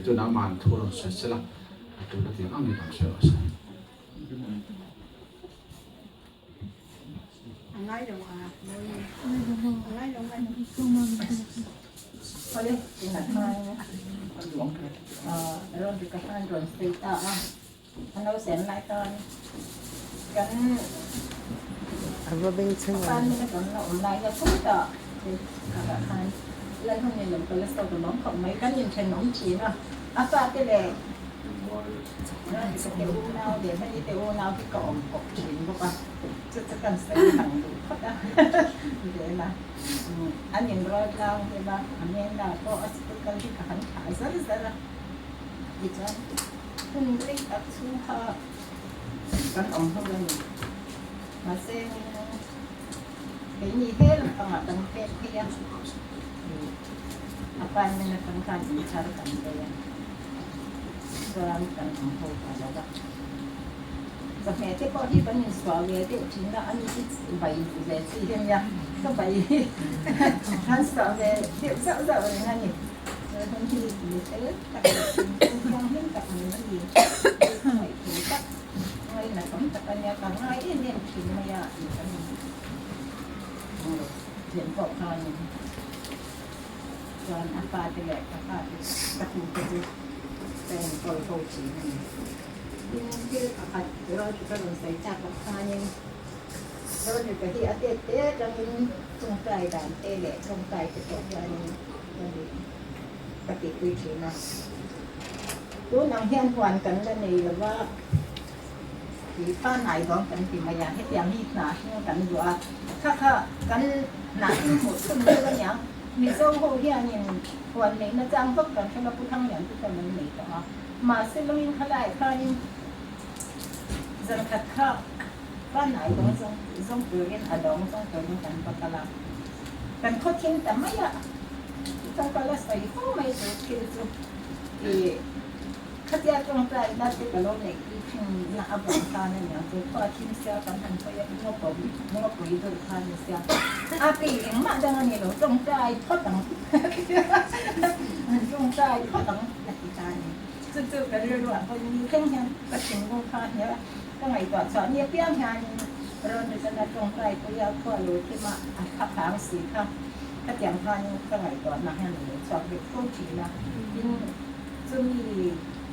Chu nangma'n thu rawn sawi sela, a tul a tih ang angin rawn sawi rawh se. A va bengchheng ang. Hun rei tak chhung kha kan awm ho a ni. Mahse, keini he lampangah kan pek phei a, apartment atang khan in thar kan lei a, chuan kan awm ho ta lo va. Chawhmeh te pawh hi kan insuah ve deuh thin a, ani hi bai ve chi hi a nia, ka bai hi kan suah ve deuh zauh zauh reng a ni. Hun hi mi fel tak leh thianghlim tak min a ni. Ngaihthei tak, ngaihna tam tak a nia, ka ngai em em thin mai a tih kan thian pawh khanin chuan a fate leh ka fate ka tute chu ka enkawl ho thin a ni. Tin, thil pakhat Rohit ka rawn sawi tak ang khanin Rohit-a hi a tet te atangin tawngtai dan te leh tawngtai te pawh hianin ka tihpui thin a. Tun ang hian huan kan la nei lo va, tih pangngai dawn kan ti mai a, hetiang hi hna hring kan duh a, kha kha kan hna hring hmuh chhun deuh a niang. Mizo ho hianin huan neihna chang vak kan hre lo, Pu Thanglian te chuan an nei tawh a, mahse lawngin khalaiah khanin zan khat kha pangngai dawn zawng turin a dawng zawng turin kan va kal a. Kan khaw thim ta mai a, ka kal a sawi fo mai chu thil chu i khatia tawngtai na te ka lo neih pui thin na avang khan a niang chu khua thim sia kan han hawi a ngawpui ngawpui deuh khan ni sia a pi engmah dang a ni lo tawngtai phawt ang han tawngtai phawt ang a ti ta a ni chu chu ka rilru ah pawhin ni thleng hian ka thinlung kha a hnial a. Ka ngaihtuah chhuah ni apiang hianin rawn rizana tawngtai puia khua lo thim a, a thla phang si kha khatiang khanin ka ngaihtuahna hian a lo chhuak deuh fo thin a. Tin, chumi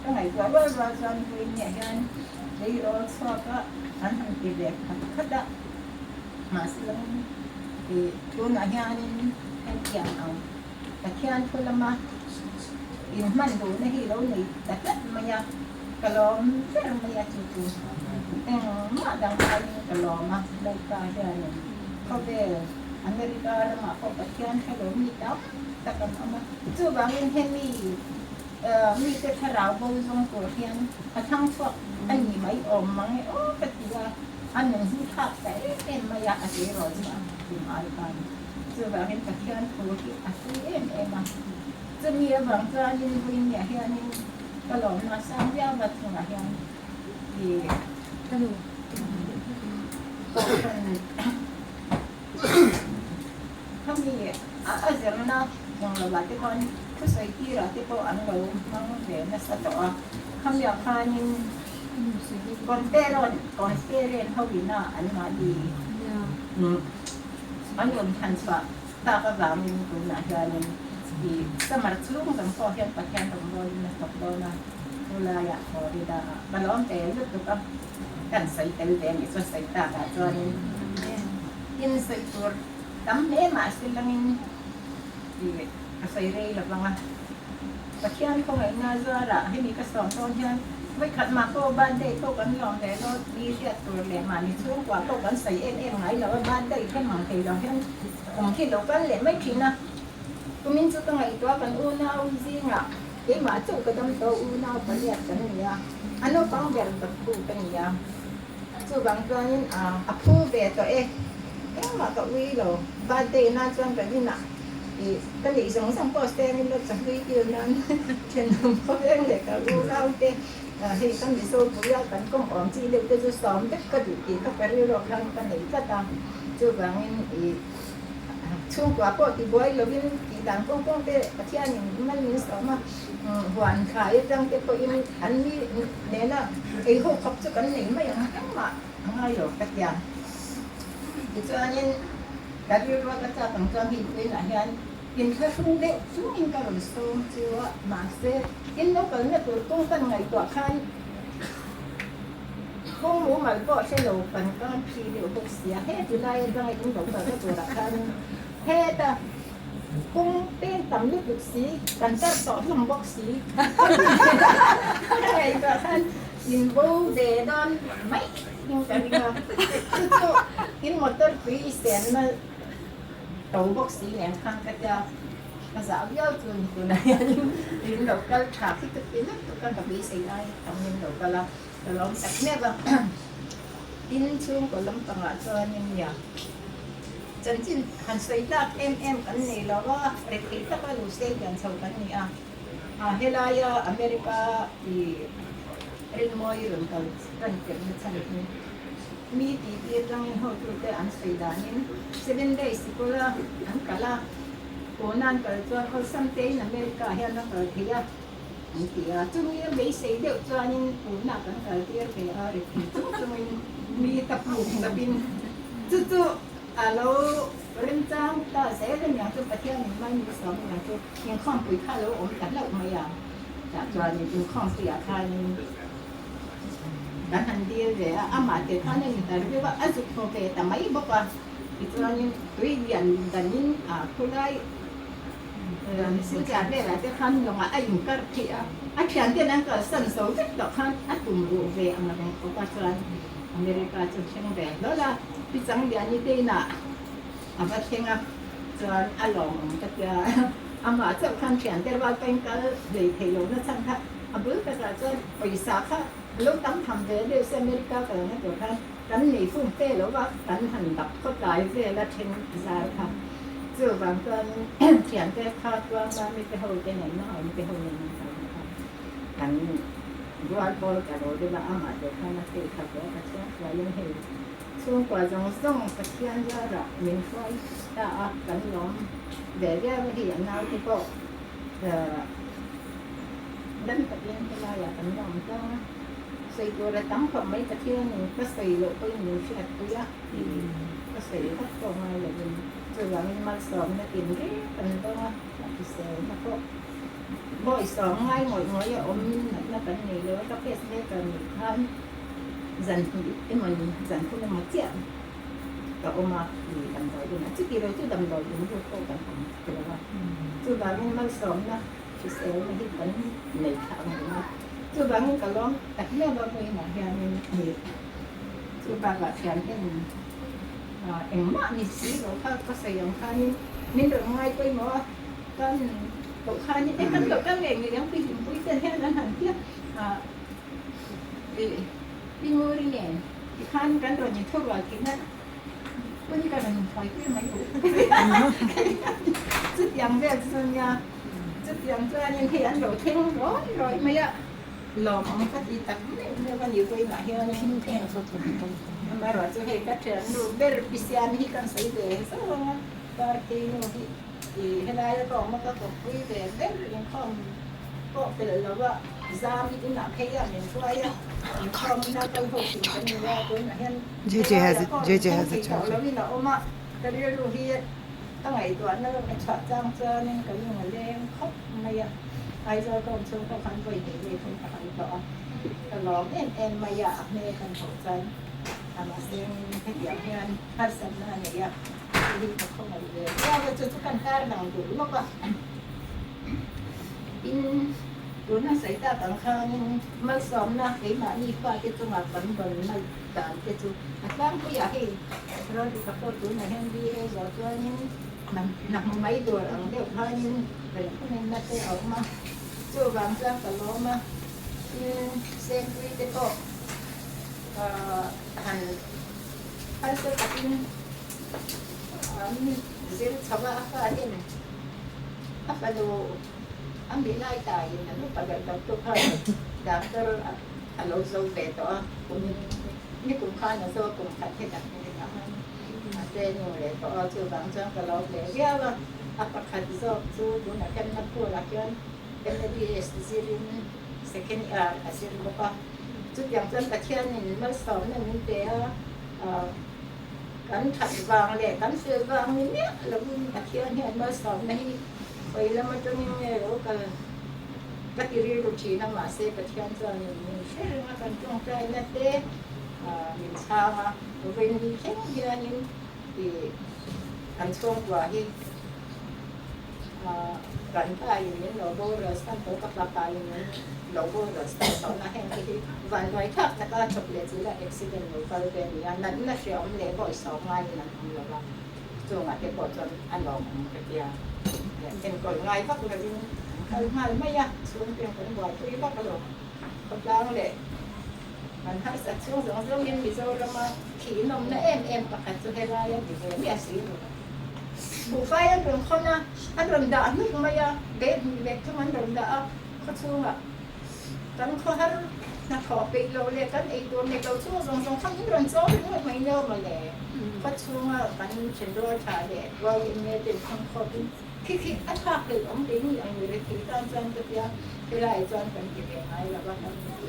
ka ngaihtuah rual rual chuan vawiinniah hian tleirawl chhuak a an han ti ve khat khat a, mahse langin ih tunah hianin hetiang ang Pathian thu lama inhman duhna hi lo nei ta tlat mai a. Ka lawm ber mai a chu chu engmah dang aiin ka lawm a, Lalpa hianin khawvel America ramah pawh Pathian hre lo mi tam tak an awm a, chuvangin hemi mite thlarau bo zawng tur hian a thlang chhuak a ni mai awm mang e aw ka ti a, a nun hi thlak ta em em mai a, a tirawl chu a tum ai khan chuvangin Pathian thu hi a hlui em em a, chumi avang chuanin vawiinniah hianin Ka lawmna sang viau va chungah hian i kohhran khami a zirna eng lovah te khan thusawi tirah te pawh an lo hmang ve nasa tawh a, khamiah khanin Conferon Conference ho ina anmahni an rawn thlan chhuah tak avangin tunah hianin i summer chhung zawng pawh hian Pathian rawngbawlin a thawk dawn a, chulaiah Florida ah ka lawm ve lutuk a, kan sawi tel ve anih chuan sawi takah chuanin in sawi tur tam hle mah se langin i ka sawi rei lo vang a, Pathian khawngaihna zuarah hemi ka sawm dawn hian vawikhat mah pawh birthday pawh kan lawm ve lo ni hriat tur leh mahni chhungkua pawh kan sawi em em ngai lo a, birthday khem ang thei lo hian Awm hi lo kal leh mai thin a, kumin chu ka ngaihtuah kan unau zingah keimah chauh ka dam tawh unau paliat kan ni a, a naupang ber ka phu ka ni a, chuvang chuanin a phu ve tawh e, engmah ka ui lo, birthday na chuan kan inah ih ka neih zawng zawng pawh sengin lo chahlui kil nan thenawm khawveng leh ka unau te hei ka Mizo puia kan kawng awm chi deuh te chu sawm vek ka duh tih kha ka rilru khan ka nei tlat a. Chuvangin i Chhungkua pawh tibuai lovin tih dan kawng kawng te Pathianin mal min sawm a, huan thlai atang te pawhin an ni nena ei ho khawp chu kan nei mai ang engmah a ngai lo ka tia. Tichuanin ka rilru ka chak ang chuan hei puiinah hian inthlahrung deuh chungin ka rawn sawm chu a, mahse in lo kalna tur kawng kan ngaihtuah khan Kawng mumal pawh hre lo kan kan phi deuh bawk sia, he ti lai atanga in lo kalna turah khan heta kawng peng tam lutuk si, kan tar tawh hlawm bawk si ka ngaihtuah khan in bo ve dawn mai in ka ring a, chu chu in motor tui i senna to bawk si nen khan ka tia. Ka zah viau chu ni tunah hianin min lo kal tha khi ka ti lutuk a, ka beisei lai tam min lo kal a, ka lawm tak mek a. Tin, chhungkaw lampangah chuanin nia chanchin han sawi tlak em em kan nei lo a, rethei taka lu sei lian chho kan ni a, helaia America i rinmawi rawn kal tan tirhna chhan hi mi titi atangin hotute an sawi danin Seven Days sikula an kal a. Tuna an kal chuan awlsam tein America hian a kal thei a an ti a, chumi a beisei deuh chuanin tuna kan kal tir ve a ri thei chung chungin mi ta puk chapin chu chu a lo remchang ta zel a niang chu Pathianin mai min sawm a niang chu inkhawmpui kha a lo awm ta hlauh mai a, tah chuanin inkhawmpuiah khanin kan han dil ve a, amah te khan a interview a, a zuk haw ve ta mai bawk a. Tichuanin tui lian danin a khulai silchar velah te khan lawngah a inkar theih a, a thianten an kalsan zo vek tawh khan a tum ruh ve ang reng khawp a, chuan America chu thleng ve hlawl a, Pi Changliani te inah a va thleng a, chuan a lawmawm ka tia, amah chauh khan thiante rual pawhin kal hlei thei lo na chhan kha a bul takah chuan pawisa kha lo tam tham ve deuh se America kalna tur khan. Kan nei fum fe lo va, kan han dap khawtlai vel a then zar kha. Chuvang chuan thiante kha chuan mami te ho te nen naumi te ho nen an kal kha kan rual pawl ka ro deuh a, amah te khan a phei kha pawh ka chhuak hruaiin hei chhungkua zawng zawng Pathian zarah min hruai ta a, kan lawm ve viau a hei a naute pawh dam takin helaiah kan la awm tlang a. Sawi tur a tam khawp mai Pathianin ka sawi loh pawhin min hriatpui a, ka sawi vak pawh ngai lovin chuvangin malsawmna tin reng kan dawng a, a hriselna pawh bawi sawm ngai ngawih ngawih a awm natna kan nei lo a, ka pacemaker nih khan zan hnih emawni zan thum emaw chiah ka awm a i damdawi inah chuti lo chu damdawi in lut pawh kan awm lo a, chuvangin malsawmna hriselna hi kan nei thla ang reng a. Chuvangin ka lawm tak hle a vawiinah hianin ni chu bakah thian ten engmah ni si lo kha ka sawi ang khanin min rawn ngai pawimawh a, kan koh khanin e kan lo kal ngei ngei ang puihlimpui ten hian an han tia i pi Nguri nen tikhan kan rawn inthurual thihna hun hi ka rawn inthuai tir mai duh chutiang vel chu nia. Chutiang chuanin hei an lo thleng rawi rawi mai a, lawmawm ka ti tak meuh meuh a ni vawiinah hianin amaherawh chu hei ka thiannu ber pi siam hi kan sawi ve zauh ang a, Party nu hi i helaia ka awm a ka kawppui ve ber inkhawm pawh pelh lo a, zam hi inah phei a min hruai a, inkhawmna kal ho tih kan ni a, tunah hian helaia pawh inkhawm thei tawh loin a awm a, ka rilru hi Ka ngaihtuahna a chhuah chang chuanin ka lung a leng khawp mai a, Aizawl ka awm chhung pawh khan vawi hnih vawi thum ka han tlawh a, ka lawm em em mai a, a hmel kan hmuh chuan mahse hetiang hian harsatna a nei a, hei hi ka khawngaih ve viau a, chu chu kan kar lang duh lawk a, tin tuna sawi tak ang khanin malsawmna keimahni fate chungah kan rawn dan te chu a tlangpuiah hei Rodrika pawh tunah hian BA zawh chuanin hna hmu mai tur ang deuh khanin rengkhuminna te a awm a, chuvang chuan ka lawm a, tin Sengpui te pawh han harsa takin an zir chho a, a faten a fanu a mi lai taiin an upa ber lo tu khan doctor a lo zo ve tawh a, kum ni kum khan a zo a, kum khat hetah hmun inah khan. training leh tawh a, chuvang chuan ka lo hle viau a. A pakhat zawk chu tunah hian Nagpur-ah hian MBBS zirin second year a zir bawk a. Chutiang chuan Pathianin malsawmna min pe a, kan that vang leh kan fel vang ni miah lovin Pathian hian malsawmna hi hawi lam atangin nge lo kal ka ti rilru thin a, mahse Pathian chuanin min hre reng a, kan tawngtaina te min chhang a, vawiin thleng hianin ih kan chhungkua hi kan pa in min lo boral san tawh, ka fapa in min lo boral san tawh na heng te hi vanduai thlak taka chawp leh chilh a accident lo kal ve a ni a, natna hreawm leh bawihsawm ngaiin an awm lo va, chungah te pawh chuan a lawmawm ka tia, enkawl ngai vak lovin an kal nghal mai a, chhungte kan buaipui vak lo, khawtlang leh An harsat chhung zawng zawngin Mizorama thihnawmna em em pakhat chu helai a ni ve miah si lo. Buhfai an rawn khawn a, an rawn dah hnuk mai a, bag hnih bag thum an rawn dah a, khawchhungah kan khawhar hnathawh peih lo leh kan ei tur nek lo chhung zawng zawng kha min rawn chaw ringawt mai nia mawle. Khawchhunga kan thenrual tha leh YMA te inkhawm khawpin khi khi a thlak hlelh awm kei ni ang mi rethei tan chuan ka tia helai chuan kan ti ve ngai lo va kan ti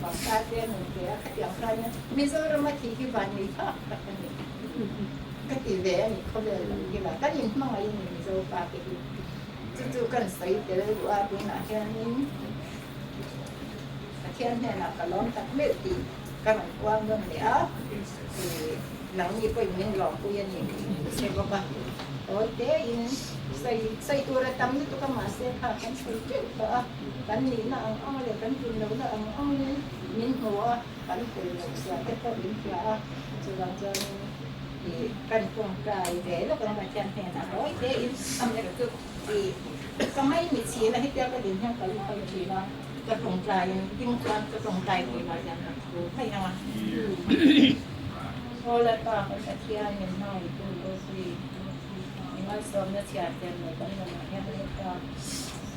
Bangsa te an awm ve a khatiang khan Mizoram a thih hi van nei phak tak a ni ka ti ve a ni khawvel lam hi la kan inhmangaih a ni Mizo pa te hi chu chu kan sawi tel duh a tunah hianin Pathian hnenah ka lawm tak meuh tih ka rawn puang dawn leh a ih nangni pawhin min lawmpui a ni tih min hre bawk a tawi tein sawi sawi tur a tam lutuk a mahse kha kan sawi teuh tawh a kan nihna ang ang leh kan tum lohna ang angin min hmu a kan fel loh zia te pawh min hria a chuvang chuanin ih kan tawngtai ve lawk ang Pathian hnenah tawi tein amaherawhchu ih ka mai mitchhina hetia ka din hian ka lu hawi thin a. Ka tawngtai ding chuan ka tawngtai pui lai hian ka thu mai ang a. Aw Lalpa kan Pathian min hmangaihtu ropui i malsawmna chhiar tel nei kan lamah hian Lalpa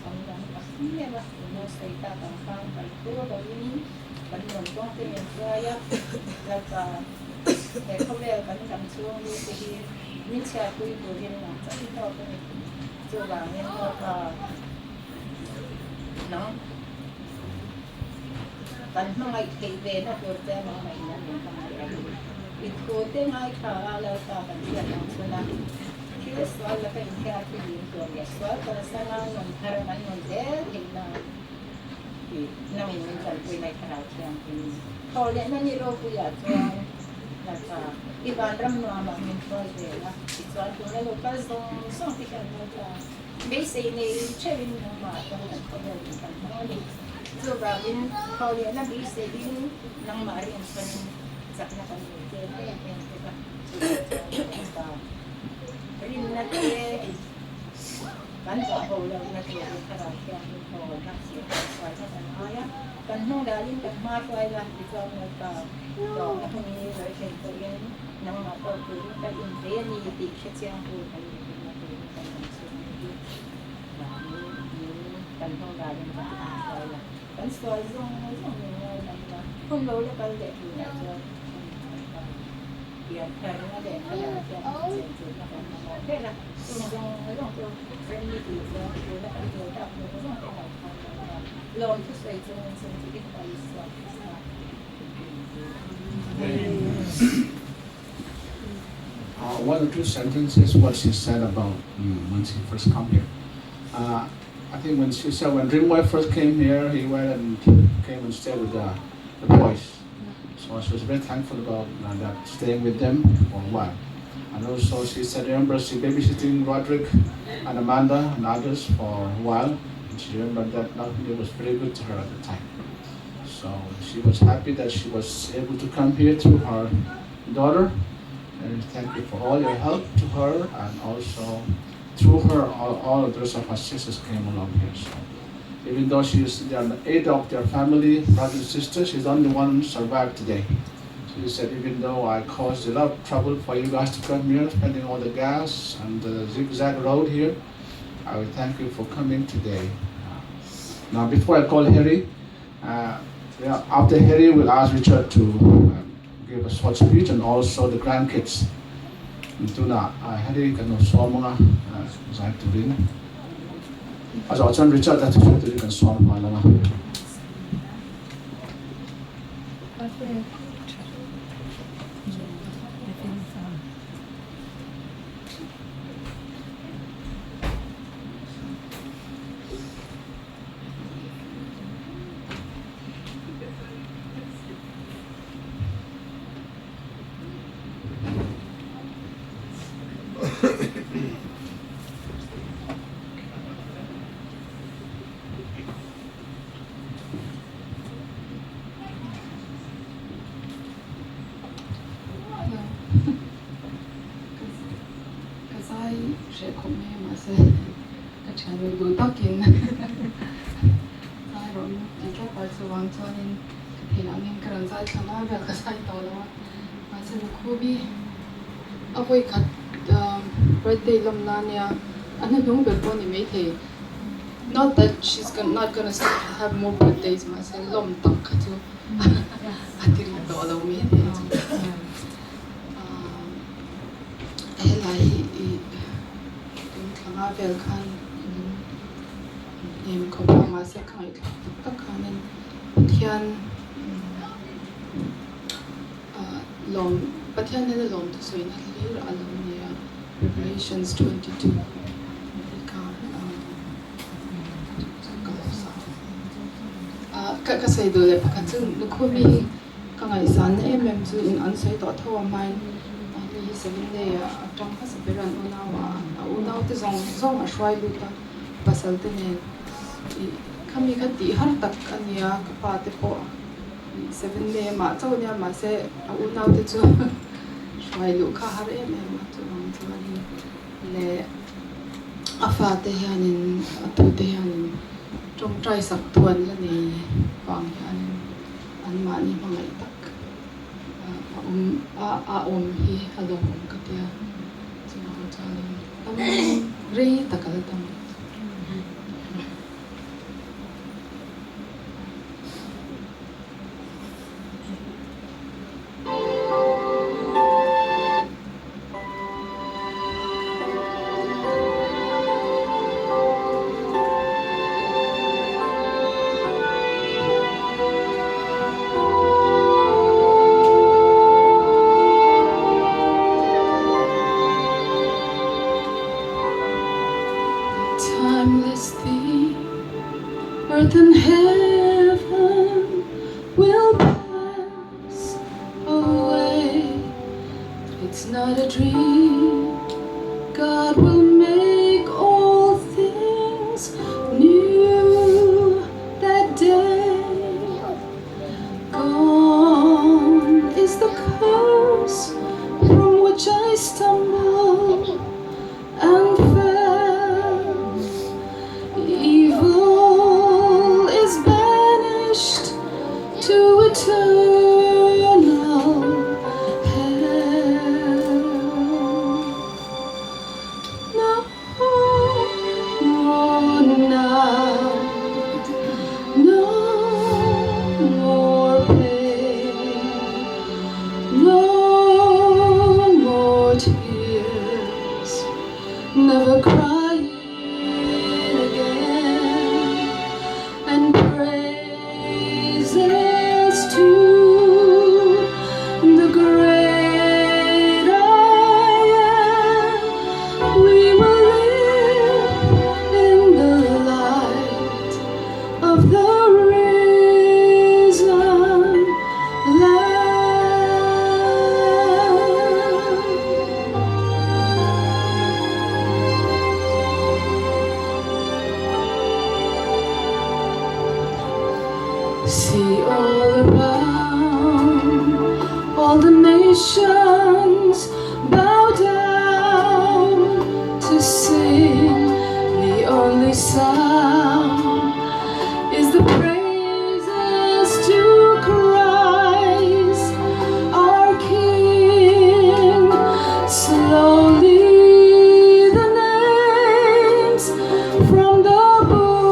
kan dang tak em a, i lo sawi tak ang khan kan thu lovin kan rawn tawng te min hruai a, Lalpa he khawvel kan dam chhung mi te hi min chhiarpui turin nang chauh i hlawk a ni. Chuvangin Lalpa Nang kan hmangaih theih ve na tur che nangmah in a min hmangaih a ni. I thu te ngaithla a Lalpa kan hriat ang chhun a, thil sual laka inthiar fihlim tur leh sual kalsan a nun thar kan nun zel theih nan tih nangin min tanpui mai Thlarau Thianghlim. Thaw lehna ni ropuiah chuan Lalpa i vanram nuamah min hruai vel a, tichuan tuna lo kal zawng zawng te hian Lalpa Beisei nei theuhin nangmah chuan kan khawvel in kan hmang a ni. Chuvangin thaw lehna beiseiin nangmah rinchhanin chakna kan nei tlem em em bawk a. Chuvang chuan Lalpa rinna te kan zah ho lohna turin Thlarau Thianghlim hawlna chhiah hruaina kan ngai a. Kan hnung dalin kan hma hruai la tichuan Lalpa tlawmna hun hi lo thlen pawhin nangmah tawk turin kan inpei a ni tih hrechiangtu kan ni theihna turin kan awm chhung ni hi vangin min kan hnung dalin kan hma hruai la. Kan sual zawng zawng min ngai lam la, hun lo la kal leh turah chuan Lalpa pian tharna leh thlarau thianghlim chenchilhna kan mamawh ber a, chung zawng zawng chu remni tih chuan tuna kan dil tak zawng zawng te ngaihthlam Lalpa lawm thusawi chungin chung chu i hmuh Isua Krista Uh, one or two sentences what she said about you when she first come here. Uh, I think when she said when Ringway first came here, he went and came and stayed with the, the boys. So she was very thankful about uh, that staying with them for a while. And also she said, remember she babysitting Roderick and Amanda and others for a while. And she remembered that it was very good to her at the time. So she was happy that she was able to come here through her daughter. And thank you for all your help to her and also through her all, all the rest of her sisters came along here. So even though she is the eight of their family, brothers and sisters, she's the only one who survived today. She said, even though I caused a lot of trouble for you guys to come here, spending all the gas and the zigzag road here, I will thank you for coming today. Now, before I call Harry, uh, yeah, after Harry, we'll ask Richard to um, give a short speech and also the grandkids. Tunah Harry kan lo sawm anga zai turin a zawh chuan Richard a thusawi turin kan sawm nghal anga. Ka zai hreh khawp mai a mahse ka thiannu duh takin zai rawh min ti tlat a chuvang chuanin ka theih angin ka rawn zai thla ngai vel ka zai tawh lo a mahse Lukhubi a vawi khat birthday lawm na ania a hnuhnung ber pawh a ni maithei not that she's not gonna have more birthdays mahse lawm tak kha chu a ti ri tawh lo maithei chu. Helai hi ih tun thlanga vel khan hnem khawp a mahse ka ngaihthlak tak tak khanin Pathian ah lawm Pathian nena lawm thusawina hlir a lo ni a Revelations 22 tih kha ka lo sa ah ka sawi duh leh pakhat chu Lukhumi hi Ka ngaihsanna em em chu in an sawi tawh tho a hmain ani hi seven day ah a tang hmasa ber an unau ah a unau te zawng zawng a hruai lut a pasal te nen ih khami kha tih har tak a nia ka pa te pawh ih seven day amah chauh ania mahse a unau te chu hruai luh kha har em em a chuvang chuanin leh a fate hianin a tute hianin tawngtai sak thuan la nei vang hianin. Anmahni hmangaih tak a awm a a awm hi a lawmawm ka tia. Chuvang chuanin tam rei tak a la tam. Timeless theme, earth and heaven will pass away. It's not a dream, God will make all things new that day. Gone is the curse from which I stumbled and fell. Evil is banished to eternal hell. No more night, no more pain, no more tears, never crying again, and praises to the great I am. We will live in the light of the risen Lamb. See all around, all the nations bow down to sing the only sound is the praises to Christ our King. Slowly the names from the book.